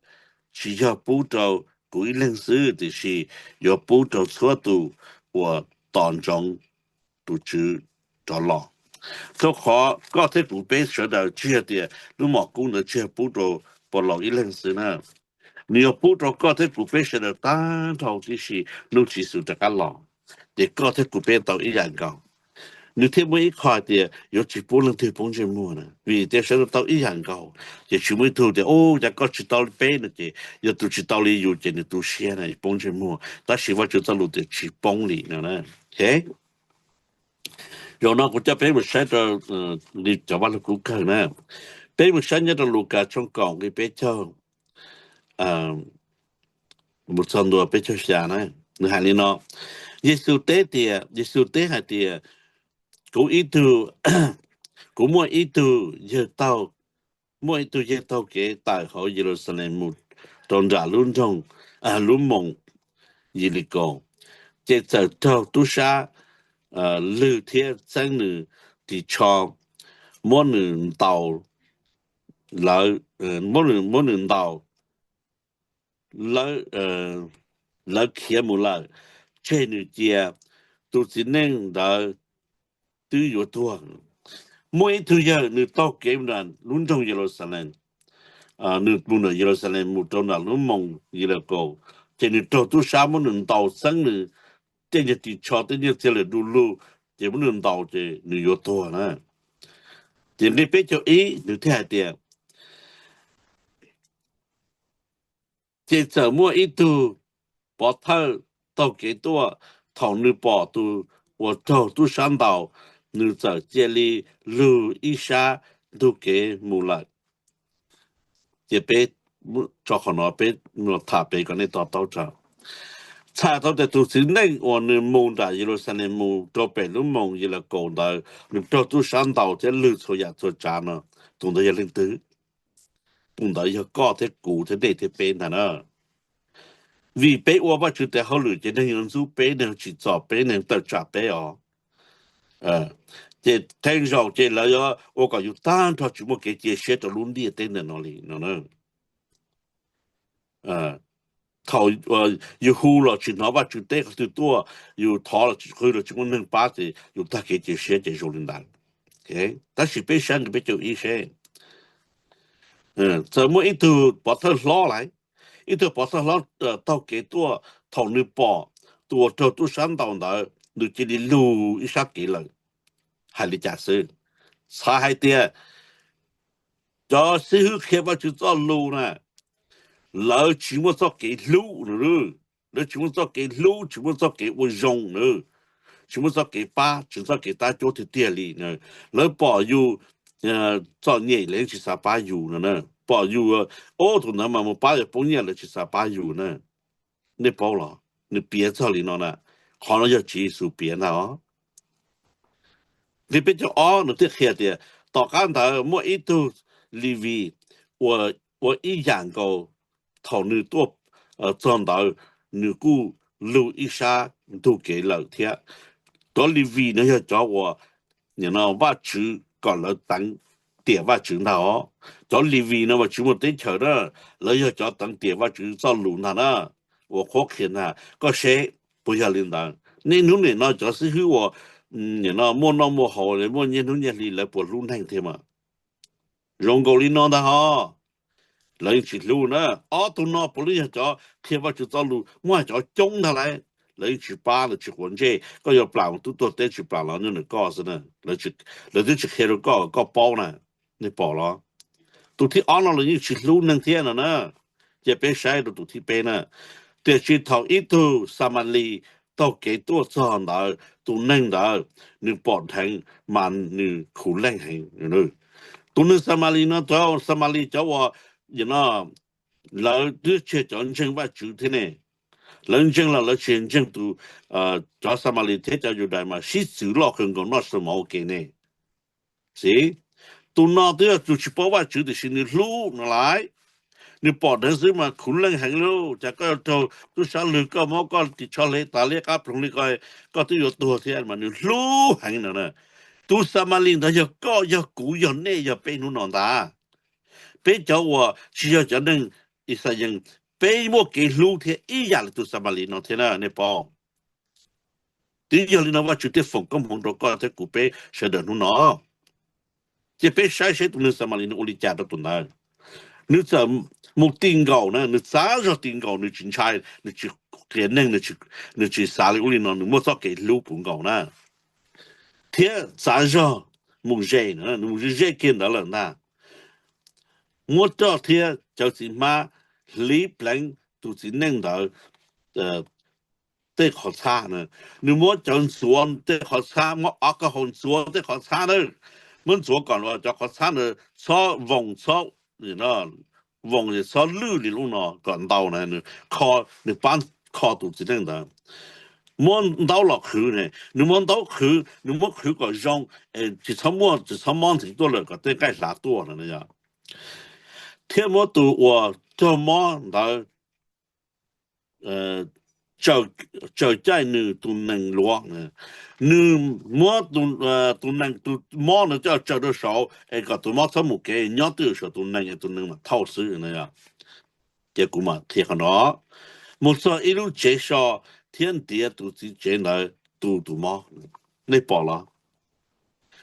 tsis yog pub rau kuv ib leeg xwb, tiam sis yuav pub rau txhua tus uas tos ntsoov tus Tswv rov los. Rau qhov koj thiab kuv peb sawv daws, tsis yog tias lub mom kub ntawd tsis yog pub rau Paulus ib leeg xwb na. Nws yuav pub rau koj thiab kuv peb sawv daws tag nrho tib si hnub Tswv Yexus rov qab los, ces koj thiab kuv peb tau ib yam nkaus. Nws thiaj muaj ib qho hais tias yuav tsis pub leej twg poob ntsej muag na, vim tias sawv daws tau ib yam nkaus. Ces tsis muaj ib tug tias, u, cas koj tsis tau li peb no, ces yog tus tsis tau li yus ces nws tu siab na, poob ntsej muag. Tab sis Vajtswv txoj lus tias tsis poob li no. Zaum no kuv coj peb mus saib rau li cov Vaj Lug Kub kawg na. Peb mus saib nyob rau Lukas tshooj kaum nqe peb caug mus txog ntua peb caug xya na. Nws hais li no, Yexus teb tias, Yexus teb hais tias, kuv ib tug, kuv muaj ib tug yawg taug, muaj ib tug yawg taug kev tawm hauv Yeluxalees mus rau nram lub nroog, lub moos Yelikaus, ces txawm raug tub sab lwg thiab txeeb nws ris tsho, muab nws ntaus, lawv, muab nws, muab nws ntaus, lawv, lawv khiav mus lawm, tseg nws cia, tus txiv neej ntawd twb yuav tuag. Muaj ib tug yawg nws taug kev mus nram lub nroog Yeluxalees, nws mus nram Yeluxalees mus rau nram lub moos Yelikaus, ces nws raug tub sab muab nws ntaus txeeb nws tej nyuag ris tsho tej nyuag txiag lwm du lug, ces muab nws ntaus ces nws yuav tuag na. Ces nqe peb caug ib nws thiaj hais tias, ces txawm muaj ib tug pov thawj taug kev tuaj, thaum nws pom tus uas raug tub sab ntaus, nws txawm cia li lug ib sab ntug kev mus lawm. Ces peb tso qhov no peb tham pem kom nej to taub tso. Txhais tau tias tus txiv neej uas nws mus nram Yeluxalees mus rau pem lub moos Yelikaus ntawd, nws raug tub sab ntaus thiab lwg txhua yam txhua tsav no, tus ntawd yog leej twg? Tus ntawd yog koj thiab kuv thiab nej thiab peb ntag na. Vim peb ua Vajtswv tes hauj lwm ces neeg yuav ntxub peb, neeg tsim txom peb, neeg tawm tsam peb os. Ces qee zaus ces lawv yuav ua kom yus tag nrho tsis muaj kev cia siab rau lub ntiaj teb ntawm no li no. thaum yus hu los tsis hnov Vajtswv teb qhov twg tuaj, yus thov los tsis qw los tsis muaj neeg pab ces yus tag kev cia siab ces zoo li ntawd. Tab sis peb saib nqe peb caug ib seb, txawm muaj ib tug pov thawj hlob lawm, ib tug pov thawj hlob taug kev tuaj, thaum nws pom tus uas raug tub sab ntaus ntawd nws cia li lug ib sab kev lawm. Hais li cas xwb? Txhais hais tias cov xib hwb qhia Vajtswv txoj lus na, lawv tsis muaj txoj kev hlub na, lawv tsis muaj txoj kev hlub, tsis muaj txoj kev ua zoo na, tsis muaj txoj kev pab, tsis muaj txoj kev tab cuab tiag tiag li. Lawv pom yus txom nyem lawv yeej tsis xav pab yus no na, pom yus, ub, tus ntawd mas mus pab yus poob nyiaj lawv tsis xav pab yus na. Nej paub los? Nws piav txog li no na. Qhov no yog Tswv Yexus piav ntag os. Nqe peb caug ob nws thiaj qhia tias tom qab ntawd muaj ib tug Levis ua ib yam nkaus, thaum nws tuaj txog ntawd nws kuj lug ib sab ntug kev lawm thiab. Cov Levis no yog cov uas Vajtswv kom lawv teev tiam Vajtswv ntag os. Cov Levis no mas tsis muaj teb chaws na, lawv yog cov teev tiam Vajtswv txoj lus ntag na, uas qhuab qhia ntag. Koj seb puas yog li ntawd? Niaj hnub nim no cov xib hwb uas muaj noj muaj haus, muaj nyiaj hnub nyiaj hli lawv puas hlub neeg thiab mas? Zoo nkaus li no ntag ho. Lawv yeej tsis hlub na. Ob tug no puav leej yog cov qhia Vajtswv txoj lus muaj cov coob ntag lauj, lawv yeej tsis pab, lawv tsis quav ntsej. Koj yuav plam mus tub tuag teb tsis plam los nyob ntawm koj xwb na. Lawv twb tsis qhia rau koj, koj paub na. Nej pom los? Tus thib ob no los yeej tsis hlub neeg thiab no na. Ces peb saib rau tus thib peb na. Tiam sis thaum ib tug Xamalis taug kev tuaj txog ntawd, tus neeg ntawd nws pom dheev mas nws khuv leej heev. Tus neeg Xamalis no, cov Xamalis cov uas lawv twb tsis yog cov ntseeg Vajtswv thiab ne. Lawv ntseeg los lawv tsis ntseeg tus, cov Xamalis thiab cov Yudais mas sib txwv loj kawg nkaus noj xaus mov ua ke ne. Xij, tus no twb yog tus tsis paub Vajtswv tiam sis nws hlub no lawm. Nws pom dheev xwb mas khuv leej heev li. Cas koj yuav raug tub sab lwg koj, muab koj ris tsho hle tas li qab ploog li ko, koj twb yuav tuag thiab mas nws hlub heev no na. Tus Xamalis ntawd yog koj, yog kuv, yog nej, yog peb hnub no ntag. Peb cov uas tsis yog cov neeg Ixayees, peb muaj kev hlub thiab ib yam li tus Xamalis no thiab na nej paub. Twb yog li no Vajtswv thiaj foom koob hmoov rau koj thiab kuv peb sawv daws hnub no. Ces peb saib seb tus neeg Xamalis no ua li cas rau tus ntawd. Nws txawm mus ti nkaus na, nws txav zog ti nkaus, nws tsis ntshai, nws tsis qias neeg, nws tsis xav li ub li no, nws muaj txoj kev hlub puv nkaus na. Thiab txav zog mus ze, nws mus ze kiag ntawd lawm ntag. Muab roj thiab cawv txiv hmab hliv pleev tus txiv neej ntawd tej qhov txhab. Nws muab cawv ntxuav tej qhov txhab, muab ob koj hau ntxuav tej qhov txhab na, muab ntxuav kom cov qhov txhab ntawd txhob voos, txhob voos, txhob lwj li lub no kom ntau na. Nws pab kho tus txiv neej ntawd. Muab ntaub los qhwv ne, nws muab ntaub qhwv, nws muab qhwv kom zoo, tsis txhob muaj, tsis txhob mob ntxiv tuaj lawm kom tej nqaij hlav tuaj no. Thiab muab tus uas raug mob ntawd tsaws caij nws tus nees luav. Nws muab tus nees, tus mob ntawd coj tsaws rau saud es kom tus mob txhob mus kev, nyob twj ywm saum tus nees es tus nees mam thauj xwb. Ces kuv mam qhia qhov no. Mus txog ib lub tsev so thiab ntiav tus txiv tsev ntawd tu tus mob. Nej pom los?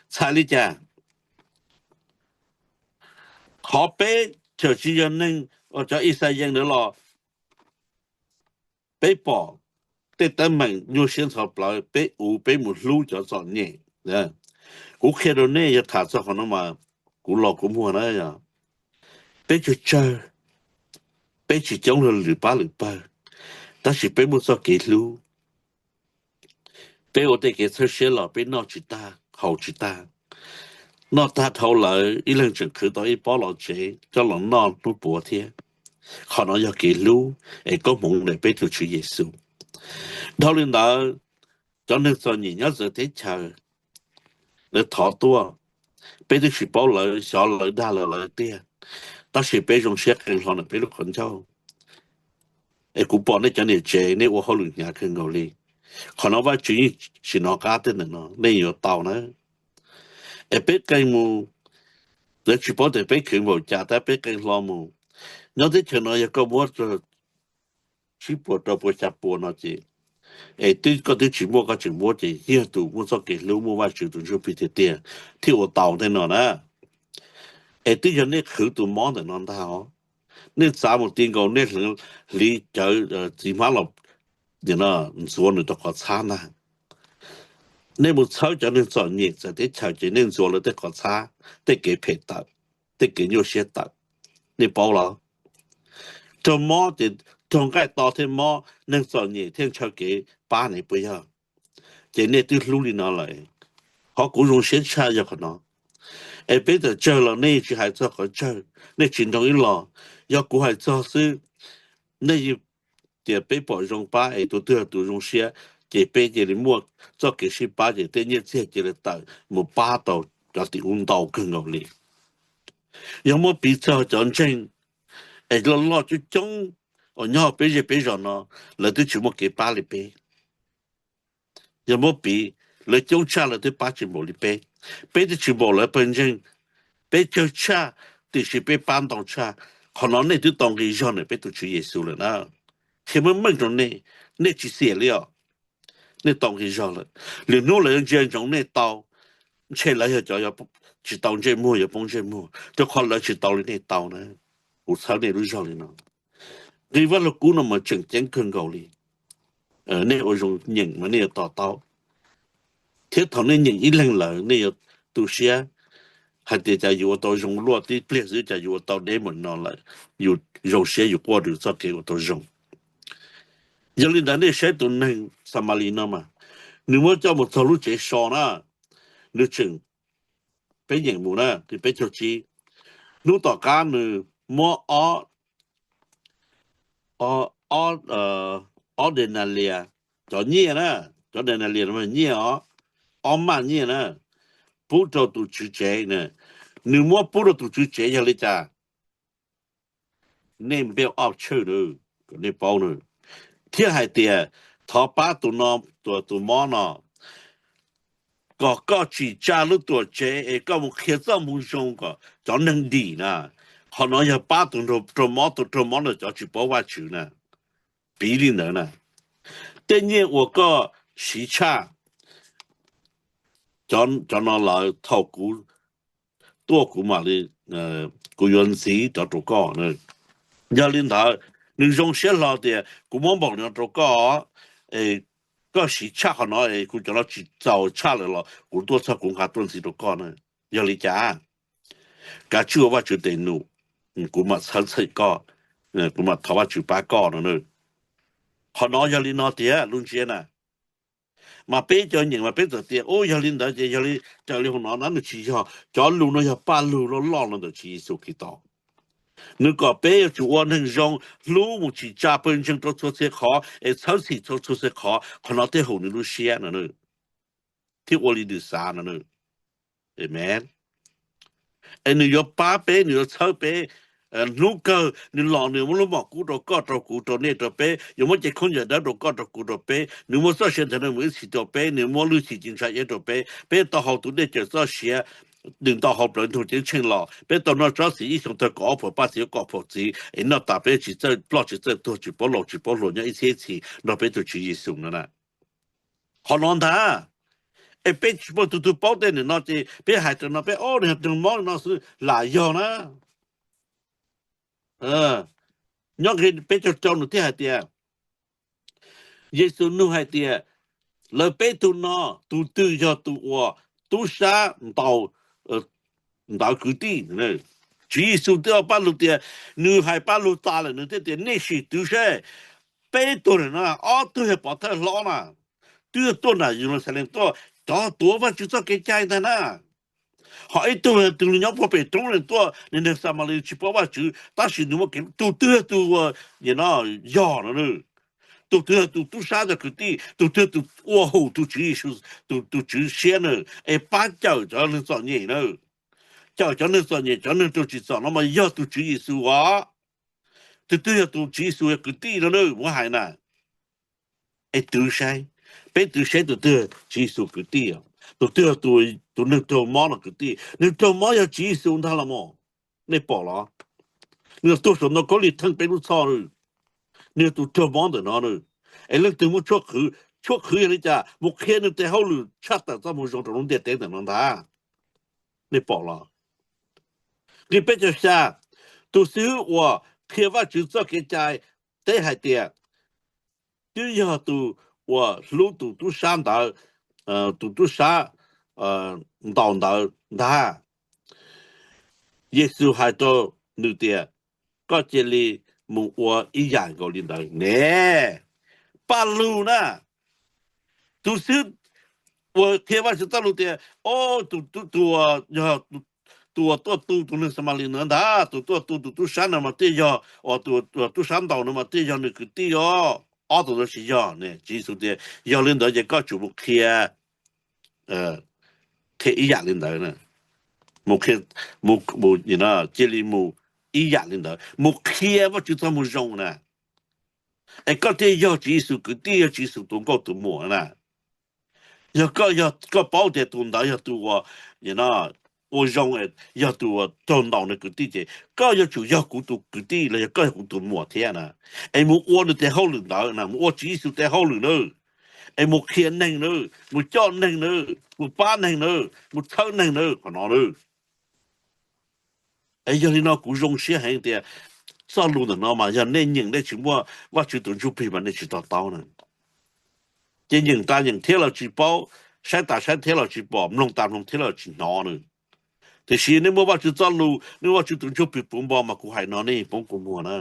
Txhais li cas? Qhov peb txawm tsis yog neeg, cov Ixayees ntawd los peb pom tej teeb meem nyuaj siab ntxhov plawv, peb uv, peb mus hlub cov txom nyem. Kuv qhia rau nej, yog tham txog qhov no mas kuv los kuv muag na. Peb tsawg tsawg, peb tsis coob luag lwm pab lwm pawg, tab sis peb muaj txoj kev hlub. Peb ua tej kev txhawb siab los peb noj tsis tag haus tsis tag. Noj tag dhau lawm ib leeg tseem qhwv tau ib pob los tsev coj los noj hnub puav thiab. Qhov no yog kev hlub es koob hmoov ntawm peb tus Tswv Yexus. Dhau li ntawd, cov neeg txom nyem nyob txawv teb chaws, lawv thov tuaj, peb twb tsis paub lawv, xyov lawv dag los lawv tiag, tab sis peb zoo siab qee hlo ntawm peb lub qhov ncauj. Es kuv pom nej cov niam tsev nej ua hauj lwm hnyav kawg nkaus li. Qhov no Vajtswv yeej tsis hnov qab tej ntawm no, nej yuav tau na. Es peb qee mus, lawv tsis paub tias peb khwv npaum cas tab peb qee hlo mus. Nyob teb chaws no yog koj muab tsib puas rau pua xya pua no ces, es twb koj twb tsis muaj koj tseem muab ces yog tus muaj txoj kev hlub muaj Vajtswv tus ntsuj plig tiag tiag thiaj ua tau tej no na. Es twb yog nej qhwv tus mob ntawm no ntag os. Nej txav mus ti nkaus nej hliv cawv txiv hmab los ntxuav nws rau qhov txhab ntag. Nej mus txhawb cov neeg txom nyem txawv teb chaws ces nej ntxuav lawv tej qhov txhab, tej kev phem tawm, tej kev nyuaj siab tawm. Nej paub los? Raug mob ces raug nqaij to thiaj mob, neeg txom nyem thiaj ntshaw kev pab ne puas yog? Ces nej twb hlub li no lawm. Qhov kuv zoo siab tshaj yog qhov no. Es peb txawm tsawg los nej tsis hais txog qhov tsawg, nej tsis nroo ib los. Yog kuv hais txog xwb, nej yeej tias peb pom zoo pab es tus twg tus zoo siab, ces peb cia li muaj txoj kev sib pab ces tej nyiaj txiag cia li tawm mus pab tau cov tim ub ntau kawg nkaus li. Yog muab piv txog cov ntseeg es loj loj coob coob uas nyob peb zej peb zos no, lawv twb tsis muaj kev pab li peb. Yog muab piv, lawv coob tshaj lawv twb pab tsis npaum li peb. Peb twb tsis npaum lawv pawg ntseeg, peb tsawg tshaj, tiam sis peb pab ntau tshaj. Qhov no nej twb tau nqi zog ntawm peb tus Tswv Yexus lawm na. Qhia meej meej rau nej, nej tsis xiam li os. Nej tau nqi zog lawm. Lwm hnub lawv yuav ntsia ntsoov nej tau, ntshe lawv yog cov tsis tau ntsej muag yuav poob ntsej muag, rau qhov lawv tsis tau li nej tau na. Kuv txhawb nej lub zog li no. Nqi Vaj Lug Kub no mas tseem ceeb kawg nkaus li. Nej ua zoo nyeem mas nej yuav to taub, thiab thaum nej nyeem ib leeg lawm nej yuav tu siab hais tias cas yus ua tau zoo luaj tib pliag xwb cas yus ua tau deb mus no lawm, yus zoo siab yus quaj rau txoj kev ua tau zoo. Yog li ntawd nej saib tus neeg Xamalis no mas, nws muab coj mus txog lub tsev so na, nws tseem, peb nyeem mus na, peb caug tsib, hnub tom qab nws muab ob, ob, ob denarias, cov nyiaj na, cov denarias no nyiaj os, ob maj nyiaj na, pub rau tus tswv tsev na. Nws muab pub rau tus tswv tsev yog li cas? Nej npej ob tshwj na, kom nej paub na, thiab hais tias, thov pab tus no, tus mob no, kom koj tsim tsa lub tuam tsev es koj mus qhia txoj moo zoo kom cov neeg dim na. Qhov no yog pab tus raug mob, tus raug mob ntawm cov tsis paub Vajtswv na. Piv li ntawd na, tej nyiaj uas koj siv tshaj, cov no lawm thaum kuv tuaj kuv mam li, kuv yuav ntxiv rov rau koj. Yog li ntawd, nws zoo siab hlo tias kuv muab npaum li no rau koj, koj siv tshaj qhov no, kuv cov no tsis txaus tshaj lawm los kuv tuaj txog kuv nqa tuaj ntxiv rau koj na. Yog li cas? Kav tsij ua Vajtswv tes num, kuv mam txhawb txheem koj, kuv mam thov Vajtswv pab koj no. Qhov no yog li no tiag lub ntsiab na. Mas peb cov nyeem mas peb txawm tias, ub, yog li ntawd ces yog li, raws li hauv no na nws tsis yog. Cov lus no yog paj lug loj loj los ntawm Tswv Yexus Khetos. Nws kom peb yuav tsum ua neeg zoo, hlub mus tsim tsa pawg ntseeg rau txhua txhia qhov es txhawb txhim txhua txhua txhia qhov, qhov no thiaj haum nws lub siab no, thiaj ua li nws xav no. Amen. Es nws yuav pab peb, nws yuav txhawb peb. Hnub kawg nws los nws muab lub mom kub rau koj, rau kuv, rau nej, rau peb, yuav muab cev khaub ncaws dawb rau koj, rau kuv, rau peb, nws muab txoj sia ntawd nws mus ib txhis rau peb, nws muab lub txim ci ntsa iab rau peb, peb tau haus tus dej cawm txoj sia, nws tau haus plawv ntug ceeb tsheej los, peb tau noj tsob txiv ib xyoo tag kaum ob phaum paj txiv kaum phaum txiv es noj tas peb tsis txawj ploj tsis txawj tuag tsis paub laus tsis paub hluas nyob ib txhiab ib txhis nrog peb tus Tswv Yexus no na. Qhov no ntag, es peb tsis muaj tus twg paub tej nim no ces peb hais rau no peb ob niag raug mob no xwb lam yog na. Nyob nqe peb caug rau nws thiaj hais tias, Yexus nug hais tias, lawv peb tug no tus twg yog tus uas tub sab ntaus ntawv kwv tij? Tswv Yexus twb ua paj lug tias, nws hais paj lug tas lawm nws thiaj tias nej sim twv seb, peb tug no ob tug yog pov thawj hlob na, twb tuaj nram Yeluxalees tuaj, cov tuav Vajtswv txoj kev cai ntag na. Ho ib tug tus nyob puag pem roob ne tuaj, nws neeg Xamalis tsis paub Vajtswv tab sis nws muaj kev, tus twg yog tus uas nim no yog no, tus twg yog tus tub sab cov kwv tij, tus twg yog tus ua haum tus Tswv Yexus, tus Tswv siab na, es pab cawm cov neeg txom nyem na, cawm cov neeg txom nyem, cov neeg raug tsim txom no mas yog tus Tswv Yexus os. Tus twg yog tus Tswv Yexus yog kwv tij no na, muab hais na. Es twv saib, peb twv saib tus twg Tswv Yexus kwv tij, tus twg tus neeg raug mob no kwv tij. Neeg raug mob yog Tswv Yexus ntag los mas, nej pom los? Nws tuag saum ntoo khaub lig theej peb lub txhoj, Nws yog tus raug mob ntawm no nws. Es leej twg muaj tshuaj qhwv? Tshuaj qhwv yog li cas? Mus qhia nws tes hauj lwm tshaj tawm txoj moo zoo rau lub ntiaj teb ntawm no ntag. Nej pom los? Nqe peb caug xya, tus xib hwb uas qhia Vajtswv txoj kev cai teb hais tias, twb yog tus uas hlub tus tub sab ntawd, tus tub sab ntaus ntawd ntag. Yexus hais rau nws tias, koj cia li mus ua ib yam nkaus li ntawd ne. Paj Lug na, tus xib hwb uas qhia Vajtswv txoj lus tias, o, tus, tus, tus uas tuaj tu tus neeg Xamalis ntawd ntag, tus tuaj tu tus tub sab no mas thiaj yog, tus tub sab ntaus no mas thiaj yog nws kwv tij os. Ob tug ntawd tsis yog ne. Tswv Yexus tias, yog li ntawd ces koj tsum mus qhia, qhia ib yam li ntawd. Mus qhia, mus, cia li mus ib yam li ntawd, mus qhia Vajtswv txoj moo zoo na. Es koj thiaj yog Tswv Yexus kwv tij, yog Tswv Yexus tus nkauj tus muam na. Yog koj, yog koj paub tias tus ntawd yog tus uas ua zoo, yog tus uas raug ntaus nws kwv tij ces koj yuav tsum yog kuv tus kwv tij los yog koj yog kuv tus muam thiab na. Es mus ua nws tes hauj lwm ntawd na, mus ua Tswv Yexus tes hauj lwm na. Es mus qhia neeg na, mus coj neeg na, mus pab neeg na, mus txhawb neeg na, qhov no na. Es yog li no kuv zoo siab heev tias txoj lus ntawm no mas yog nej nyeem nej tsis muaj Vajtswv tus Ntsuj Plig mas nej tsis to taub na. Ces nyeem tas nyeem thiab los tsis paub, saib tas saib thiab los tsis pom, mloog tas mloog thiab los tsis hnov na. Tiam sis nej muaj Vajtswv txoj lus, nej muaj Vajtswv tus Ntsuj Plig puv npo mas kuv hais no nej poob kua muag na.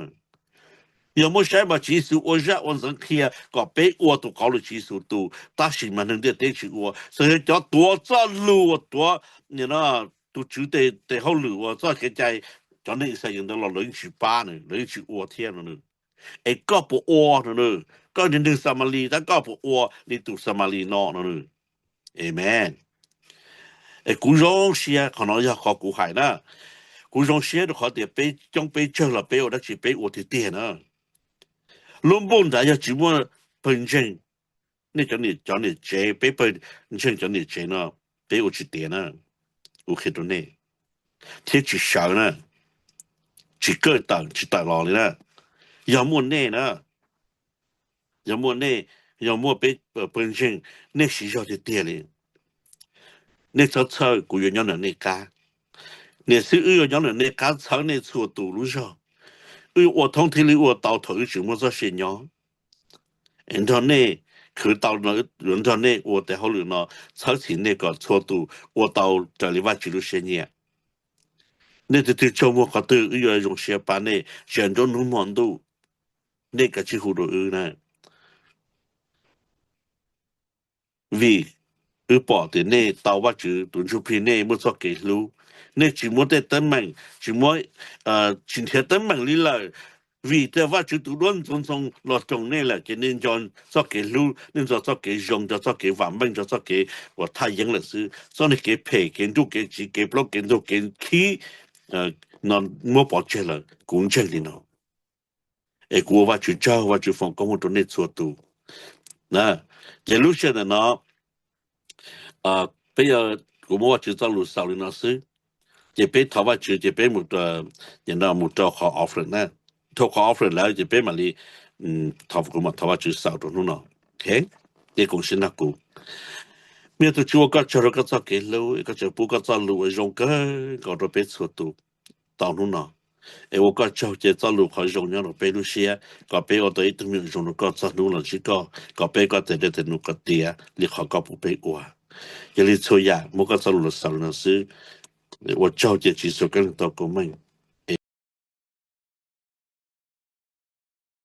Yog muab saib mas Tswv Yexus ua zaj ua ntxeev qhia kom peb ua tus qauv lwm Tswv Yexus tus, tab sis mas neeg ntiaj teb tsis ua. Txawm yog cov tuav txoj lus uas tuav tus Tswv tes hauj lwm uas txoj kev cai, cov neeg Yixalayees ntawd los lawv yeej tsis pab nws, lawv yeej tsis ua thiab no. Es koj puas ua no? Koj yog neeg Xamalis tab koj puas ua li tus Xamalis no no? Amees. Es kuv zoo siab, qhov no yog qhov kuv hais na. Kuv zoo siab rau qhov tias peb coob peb tsawg los peb ua dab tsi peb ua tiag tiag na. Lub npuj nrad yog tsis muaj pawg ntseeg, nej cov niam tsev, peb pawg ntseeg cov niam tsev no, peb ua tsis tiav na. Kuv qhia rau nej, thiab tsis sawv na, tsis kawj tawm tsis tawm los li na. Yog muaj nej na, yog muaj nej, yog muaj peb pawg ntseeg, nej siv zog tiag tiag li. Nej txhob txhawj, kuv yuav nyob ntawm nej qab. Niam xib wb yuav nyob ntawm nej qab txhawb nej txhua tus lub zog. Wb yuav ua thoob thiaj li ua tau thaum wb tseem muaj txoj sia nyob. Nrog nej khwv tau, nrog nej ua tes hauj lwm no, txhawb txhim nej kom txhua tus ua tau raws li Vajtswv lub siab nyiam. Nej tus twg tsaug muag qhov twg wb yuav zoo siab pab nej, tsis hais nruab hnub hmo ntuj, nej kav tsij hu rau wb na. Vim wb pom tias nej tau Vajtswv tus Ntsuj Plig, nej muaj txoj kev hlub, nej tsis muab tej teeb meem, tsis muab, tsis nrhiav teeb meem li lawm. Vim tias Vajtswv tus duab ntxoov ntxoo los roos nej lawm ces nej nco txoj kev hlub, nej nco txoj kev zoo, nco txoj kev vam meej, nco txoj kev uas thaj yeeb lawm xwb. Txoj niag kev phem, kev nruj kev tsiv, kev plaub kev ntug, kev khib no muab pov tseg lawm, kuv ntseeg li no. Es kuv ua Vajtswv tsaug, Vajtswv foom koob hmoov rau nej txhua tus. Ces lub sij hawm ntawm no peb, kuv muab Vajtswv txoj lus xaus li no xwb. Ces peb thov Vajtswv ces peb mus rau qhov offering na. Dhau qhov offering lawm ces peb mam li, kuv mam thov Vajtswv xaus rau hnub no. Ces koom siab nrog kuv. Me tus Tswv, ua koj tsaug rau koj txoj kev hlub, koj tseem pub koj txoj lus uas zoo kawg nkaus rau peb txhua tus tau hnub no. Es ua koj tsaug ces txoj lus qhov zoo nyob rau peb lub siab, kom peb ua tau ib tug me nyuam zoo rau koj txog hnub los ntsib koj, kom peb koj tes dej tes num kom tiav li qhov koj pub peb ua. Yog li txhua yam muab koj txoj lus los xaus li no xwb. Ua tsaug ces Tswv Yexus Khetos tau koob meej.